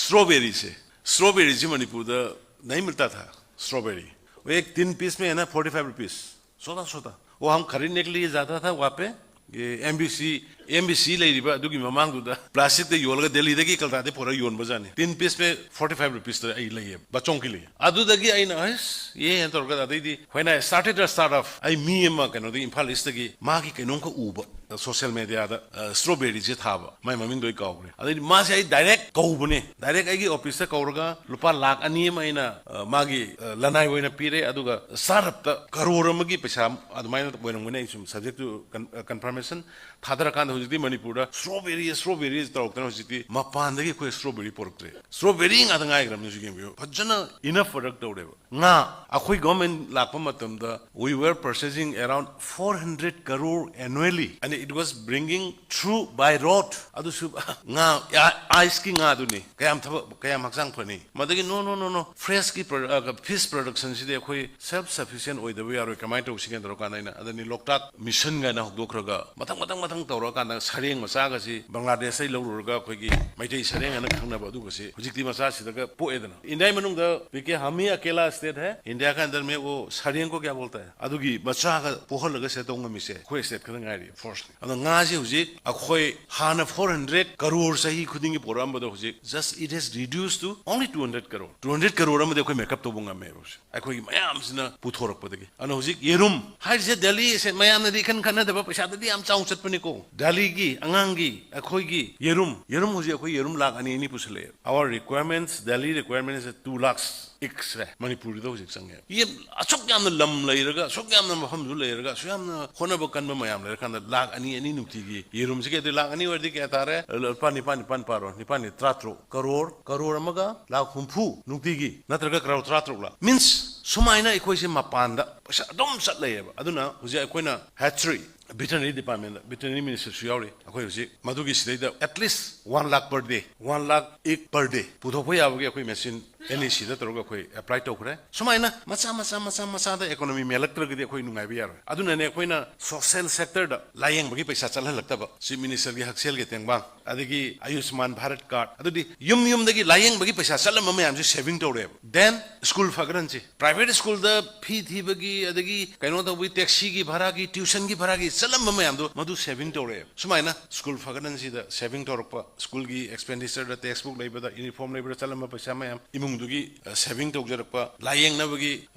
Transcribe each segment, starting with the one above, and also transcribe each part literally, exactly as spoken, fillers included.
Strawberry से, strawberry जी मणिपुर नहीं मिलता था। स्ट्रॉबेरी वो एक तीन पीस में है ना, फोर्टी फाइव रुपीज। सोता सोता वो हम खरीदने के लिए जाता था वहाँ पे। ये एमबीसी, एमबीसी ꯂꯩꯔꯤꯕ ꯑꯗꯨꯒꯤ ꯃꯃꯥꯡꯗꯨꯗ ꯄ꯭ꯂꯥꯁꯇꯤꯛꯇ ꯌꯣꯜꯂꯒ ꯗꯦꯜꯂꯤꯗꯒꯤ ꯀꯜꯀꯇꯥꯗꯒꯤ ꯄꯨꯔꯛꯑꯒ ꯌꯣꯟꯕꯖꯥꯠꯅꯤ꯫ ꯇꯤꯟ ꯄꯤꯁ ꯄꯦ ꯐꯣꯔꯇꯤ ꯐꯥꯏꯚ ꯔꯨꯄꯤꯁꯇ ꯑꯩ ꯂꯩꯌꯦꯕ, ꯕꯆꯣꯡꯒꯤ ꯂꯩꯌꯦ꯫ ꯑꯗꯨꯗꯒꯤ ꯑꯩꯅ ꯑꯁ ꯌꯦ ꯍꯦꯟꯅ ꯇꯧꯔꯒ ꯑꯗꯩꯗꯤ when I started to start off, ꯑꯩ ꯃꯤ ꯑꯃ ꯀꯩꯅꯣꯗꯒꯤ, ꯏꯝꯐꯥꯜ ꯏꯁꯇꯒꯤ ꯃꯥꯒꯤ ꯀꯩꯅꯣꯝꯈꯛ ꯎꯕ ꯁꯣꯁꯤꯌꯦꯜ ꯃꯦꯗꯤꯌꯥꯗ, ꯁ꯭ꯇ꯭ꯔꯣꯕꯦꯔꯤꯁꯦ ꯊꯥꯕ, ꯃꯥꯏ ꯃꯃꯤꯡꯗꯣ ꯑꯩ ꯀꯥꯎꯈ꯭ꯔꯦ꯫ ꯑꯗꯩꯗꯤ ꯃꯥꯁꯦ ꯑꯩ ꯗꯥꯏꯔꯦꯛ ꯀꯧꯕꯅꯦ, ꯗꯥꯏꯔꯦꯛ ꯑꯩꯒꯤ ꯑꯣꯐꯤꯁꯇ ꯀꯧꯔꯒ ꯂꯨꯄꯥ ꯂꯥꯛ ꯑꯅꯤ ꯑꯃ ꯑꯩꯅ ꯑ, ꯃꯥꯒꯤ ꯑ, ꯂꯅꯥꯏ ꯑꯣꯏꯅ ꯄꯤꯔꯦ꯫ ꯑꯗꯨꯒ ꯁ꯭ꯇꯥꯔꯠ ꯑꯞꯇ ꯀꯔꯣꯔ ꯑꯃꯒꯤ ꯄꯩꯁꯥ ꯑꯗꯨꯃꯥꯏꯅ ꯑꯣꯏꯔꯝꯒꯅꯤ꯫ ꯑꯩ ꯁꯨꯝ ꯁꯕꯖꯦꯛꯇꯨ ꯀꯟꯐꯔꯃꯦꯁꯟ ꯊꯥꯗꯔꯀꯥꯟꯗ ꯍꯧꯖꯤꯛꯇꯤ ꯃꯅꯤꯄꯨꯔꯗ ꯁ꯭ꯇ꯭ꯔꯣꯕꯦꯔꯤ ꯁ꯭ꯇ꯭ꯔꯣꯕꯦꯔꯤ ꯇꯧꯔꯛꯇꯅ ꯍꯧꯖꯤꯛꯇꯤ ꯃꯄꯥꯟꯗꯒꯤ ꯑꯩꯈꯣꯏ ꯁ꯭ꯇ꯭ꯔꯣꯕꯦꯔꯤ ꯄꯨꯔꯛꯇ꯭ꯔꯦ꯫ ꯁ꯭ꯇ꯭ꯔꯣꯕꯦꯔꯤ ꯉꯥꯛꯇ ꯉꯥꯏꯈ꯭ꯔꯕꯅꯤ ꯍꯧꯖꯤꯛ꯫ ꯌꯦꯡꯕꯤꯌꯨ, ꯐꯖꯅ ꯏꯅꯐ ꯄ꯭ꯔꯗꯛ ꯇꯧꯔꯦꯕ꯫ ꯉꯥ, ꯑꯩꯈꯣꯏ ꯒꯣꯔꯃꯦꯟ ꯂꯥꯛꯄ ꯃꯇꯝꯗ we were purchasing around four hundred crore annually and it was bringing through by road꯫ ꯑꯗꯨꯁꯨ ꯉꯥ, ꯑꯥꯏꯁꯀꯤ ꯉꯥꯗꯨꯅꯤ꯫ ꯀꯌꯥꯝ ꯊꯕꯛ, ꯀꯌꯥꯝ ꯍꯛꯆꯥꯡ ꯐꯅꯤ? ꯃꯗꯒꯤ no no no no, ꯐ꯭ꯔꯦꯁꯀꯤ ꯐꯤꯁ ꯄ꯭ꯔꯗꯛꯁꯟꯁꯤꯗꯤ ꯑꯩꯈꯣꯏ ꯁꯦꯜꯐ ꯁꯐꯤꯁꯤꯌꯦꯟ ꯑꯣꯏꯗꯕ ꯌꯥꯔꯣꯏ, ꯀꯃꯥꯏꯅ ꯇꯧꯁꯤꯒꯦꯅ ꯇꯧꯔꯀꯥꯟꯗ ꯑꯩꯅ ꯑꯗꯅꯤ ꯂꯣꯛꯇꯥꯛ ꯃꯤꯁꯟ ꯀꯥꯏꯅ ꯍꯧꯗꯣꯛꯈ꯭ꯔꯒ ꯃꯊꯪ ꯃꯊꯪ ꯃꯊꯪ ꯇꯧꯔꯀꯥꯟꯗ ꯁꯔꯦꯡ ꯃꯆꯥꯒꯁꯤ ꯕꯪꯒ꯭ꯂꯥꯗꯦꯁꯇꯩ ꯂꯧꯔꯨꯔꯒ ꯑꯩꯈꯣꯏꯒꯤ ꯃꯩꯇꯩ ꯁꯔꯦꯡ ꯍꯥꯏꯅ ꯈꯪꯅꯕ ꯑꯗꯨꯒꯁꯤ ꯍꯧꯖꯤꯛꯇꯤ ꯃꯆꯥꯁꯤꯗꯒ ꯄꯣꯛꯑꯦꯗꯅ꯫ ꯏꯟꯗꯤꯌꯥꯒꯤ ꯃꯅꯨꯡꯗ ꯄꯤ ꯀꯦ ꯍꯥꯃꯤ ꯑꯀꯦꯂꯥ ꯁ꯭ꯇꯦꯠ ꯍꯦ, ꯏꯟꯗꯤꯌꯥ ꯀ ꯑꯟꯗꯔ ꯃꯦ ꯋꯣ ꯁꯔꯦꯡ ꯀꯣ ꯀꯌꯥ ꯕꯣꯜꯇꯥ ꯍꯦ, ꯑꯗꯨꯒꯤ ꯃꯆꯥꯒ ꯄꯣꯛꯍꯜꯂꯒ ꯁꯤꯗ ꯇꯧ ꯉꯝꯃꯤꯁꯦ ꯑꯩꯈꯣꯏ ꯁ꯭ꯇꯦꯠ ꯈꯛꯇ ꯉꯥꯏꯔꯤ ꯐꯣꯔꯁꯅꯤ꯫ ꯑꯗꯣ ꯉꯥꯁꯦ ꯍꯧꯖꯤꯛ ꯑꯩꯈꯣꯏ ꯍꯥꯟꯅ ꯐꯣꯔ ꯍꯟꯗ꯭ꯔꯦꯠ ꯀꯔꯣꯔ ꯆꯍꯤ ꯈꯨꯗꯤꯡꯒꯤ ꯄꯣꯔꯛꯑꯝꯕꯗꯣ ꯍꯧꯖꯤꯛ just it has reduced to only two hundred crore꯫ Two hundred crore ꯑꯃꯗꯤ ꯑꯩꯈꯣꯏ ꯃꯦꯀꯞ ꯇꯧꯕ ꯉꯝꯃꯦꯕ ꯍꯧꯖꯤꯛ, ꯑꯩꯈꯣꯏꯒꯤ ꯃꯌꯥꯝꯁꯤꯅ ꯄꯨꯊꯣꯔꯛꯄꯗꯒꯤ꯫ ꯑꯗꯨꯅ ꯍꯧꯖꯤꯛ ꯌꯦꯔꯨꯝ ꯍꯥꯏꯔꯤꯁꯦ ꯗꯦꯜꯂꯤ ꯁꯦ ꯃꯌꯥꯝꯅꯗꯤ ꯏꯈꯟ ꯈꯟꯅꯗꯕ, ꯄꯩꯁꯥꯗꯗꯤ ꯌꯥꯝ ꯆꯥꯎꯅ ꯆꯠꯄꯅꯤꯀꯣ꯫ ꯗꯦꯜꯂꯤꯒꯤ ꯑꯉꯥꯡꯒꯤ ꯑꯩꯈꯣꯏꯒꯤ ꯌꯦꯔꯨꯝ, ꯌꯦꯔꯨꯝ ꯍꯧꯖꯤꯛ ꯑꯩꯈꯣꯏ ꯌꯦꯔꯨꯝ ꯂꯥꯛ ꯑꯅꯤ ꯑꯅꯤ ꯄꯨꯁꯜꯂꯛꯑꯦ꯫ Our requirements, Delhi requirement is two lakhs ꯏꯛꯁ꯭ꯔꯦ ꯃꯅꯤꯄꯨꯔꯗ ꯍꯧꯖꯤꯛ ꯆꯪꯉꯦ꯫ ꯌꯦ-, ꯑꯁꯨꯛ ꯌꯥꯝꯅ ꯂꯝ ꯂꯩꯔꯒ, ꯑꯁꯨꯛ ꯌꯥꯝꯅ ꯃꯐꯝꯁꯨ ꯂꯩꯔꯒ, ꯑꯁꯨꯛ ꯌꯥꯝꯅ ꯍꯣꯠꯅꯕ ꯀꯟꯕ ꯃꯌꯥꯝ ꯂꯩꯔꯀꯥꯟꯗ ꯂꯥꯛ ꯑꯅꯤ, ꯑꯅꯤ ꯅꯨꯡꯇꯤꯒꯤ ꯌꯦꯔꯨꯝꯁꯤꯒꯤ, ꯑꯗꯨ ꯂꯥꯛ ꯑꯅꯤ ꯑꯣꯏꯔꯗꯤ ꯀꯌꯥ ꯇꯥꯔꯦ? ꯂꯨꯄꯥ ꯅꯤꯄꯥꯟ, ꯅꯤꯄꯥꯟ ꯄꯥꯔꯣ, ꯅꯤꯄꯥꯟ ꯇꯔꯥꯇꯔꯨꯛ꯫ ꯀꯔꯣꯔ, ꯀꯔꯣꯔ ꯑꯃꯒ ꯂꯥꯛ ꯍꯨꯝꯐꯨ ꯅꯨꯡꯇꯤꯒꯤ, ꯅꯠꯇ꯭ꯔꯒ ꯀꯔꯣꯔ ꯇꯔꯥꯇꯔꯨꯛ ꯂꯥꯛ꯫ Means ꯁꯨꯃꯥꯏꯅ ꯑꯩꯈꯣꯏꯁꯦ ꯃꯄꯥꯟꯗ ꯄꯩꯁꯥ ꯑꯗꯨꯝ ꯆꯠ ꯂꯩꯌꯦꯕ꯫ ꯑꯗꯨꯅ ꯍꯧꯖꯤꯛ ꯑꯩꯈꯣꯏꯅ ꯍꯦꯆꯔꯤ, ꯚꯦꯇꯔꯅꯔꯤ ꯗꯤꯄꯥꯔꯠꯃꯦꯟꯗ, ꯚꯦꯇꯔꯅꯔꯤ ꯃꯤꯅꯤꯁꯇꯔꯁꯨ ꯌꯥꯎꯔꯤ꯫ ꯑꯩꯈꯣꯏ ꯍꯧꯖꯤꯛ ꯃꯗꯨꯒꯤ ꯁꯤꯗꯩꯗ at least one lakh per day, one lakh egg per day ꯄꯨꯊꯣꯛꯄ ꯌꯥꯕꯒꯤ ꯑꯩꯈꯣꯏ ꯃꯦꯆꯤꯟ ꯑꯦꯟ ꯏ ꯁꯤꯗ ꯇꯧꯔꯒ ꯑꯩꯈꯣꯏ ꯑꯦꯄ꯭ꯂꯥꯏ ꯇꯧꯈ꯭ꯔꯦ꯫ ꯁꯨꯃꯥꯏꯅ ꯃꯆꯥ ꯃꯆꯥ ꯃꯆꯥ ꯃꯆꯥꯗ ꯏꯀꯣꯅꯣꯃꯤ ꯃꯦꯜꯂꯛꯇ꯭ꯔꯒꯗꯤ ꯑꯩꯈꯣꯏ ꯅꯨꯡꯉꯥꯏꯕ ꯌꯥꯔꯣꯏ꯫ ꯑꯗꯨꯅꯅꯦ ꯑꯩꯈꯣꯏꯅ ꯁꯣꯁꯦꯜ ꯁꯦꯛꯇꯔꯗ ꯂꯥꯌꯦꯡꯕꯒꯤ ꯄꯩꯁꯥ ꯆꯠꯍꯜꯂꯛꯇꯕ, ꯆꯤꯐ ꯃꯤꯅꯤꯁꯇꯔꯒꯤ ꯍꯛꯁꯦꯜꯒꯤ ꯇꯦꯡꯕꯥꯡ, ꯑꯗꯒꯤ ꯑꯌꯨꯁꯃꯥꯟ ꯚꯥꯔꯠ ꯀꯥꯔꯗ, ꯑꯗꯨꯗꯤ ꯌꯨꯝ ꯌꯨꯝꯗꯒꯤ ꯂꯥꯌꯦꯡꯕꯒꯤ ꯄꯩꯁꯥ ꯆꯠꯂꯝꯕ ꯃꯌꯥꯝꯁꯦ ꯁꯦꯚꯤꯡ ꯇꯧꯔꯛꯑꯦꯕ꯫ Then school ꯐꯒꯠꯍꯟꯁꯤ꯫ ꯄ꯭ꯔꯥꯏꯚꯦꯠ ꯁ꯭ꯀꯨꯜꯗ ꯐꯤ ꯊꯤꯕꯒꯤ, ꯑꯗꯒꯤ ꯀꯩꯅꯣ ꯇꯧꯕꯒꯤ, ꯇꯦꯛꯁꯤꯒꯤ ꯚꯔꯥꯒꯤ, ꯇ꯭ꯌꯨꯁꯟꯒꯤ ꯚꯔꯥꯒꯤ ꯆꯠꯂꯝꯕ ꯃꯌꯥꯝꯗꯣ ꯃꯗꯨ ꯁꯦꯚꯤꯡ ꯇꯧꯔꯛꯑꯦꯕ꯫ ꯁꯨꯃꯥꯏꯅ ꯁ꯭ꯀꯨꯜ ꯐꯒꯠꯍꯟꯁꯤꯗ ꯁꯦꯚꯤꯡ ꯇꯧꯔꯛꯄ, ꯁ꯭ꯀꯨꯜꯒꯤ ꯑꯦꯛꯁꯄꯦꯟꯗꯤꯆꯔꯗ, ꯇꯦꯛꯁꯕꯨꯛ ꯂꯩꯕꯗ, ꯌꯨꯅꯤꯐꯣꯔꯝ ꯂꯩꯕꯗ ꯆꯠꯂꯝꯕ ꯄꯩꯁꯥ ꯃꯌꯥꯝ, ꯏꯃꯨꯡꯗꯨꯒꯤ ꯁꯦꯚꯤꯡ ꯇꯧꯖꯔꯛꯄ, ꯂꯥꯌꯦꯡꯅꯕꯒꯤ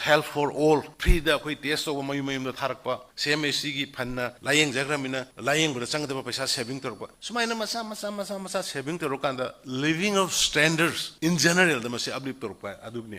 ꯍꯦꯜꯊ ꯐꯣꯔ ꯑꯣꯜ, ꯐ꯭ꯔꯤꯗ ꯑꯩꯈꯣꯏ ꯇꯦꯁ ꯇꯧꯕ ꯃꯌꯨꯝ ꯃꯌꯨꯝꯗ ꯊꯥꯔꯛꯄ, ꯁꯤ ꯑꯦꯝ ꯑꯩꯆ ꯁꯤꯒꯤ ꯐꯟꯅ ꯂꯥꯌꯦꯡꯖꯈ꯭ꯔꯕꯅꯤꯅ ꯂꯥꯌꯦꯡꯕꯗ ꯆꯪꯒꯗꯕ ꯄꯩꯁꯥ ꯁꯦꯚꯤꯡ ꯇꯧꯔꯛꯄ, ꯁꯨꯃꯥꯏꯅ ꯃꯆꯥ ꯃꯆꯥ ꯃꯆꯥ ꯃꯆꯥ ꯁꯦꯚꯤꯡ ꯇꯧꯔꯀꯥꯟꯗ living of standards in generalꯗ ꯃꯁꯤ ꯑꯞꯂꯤꯐ ꯇꯧꯔꯛꯄ ꯑꯗꯨꯅꯦ꯫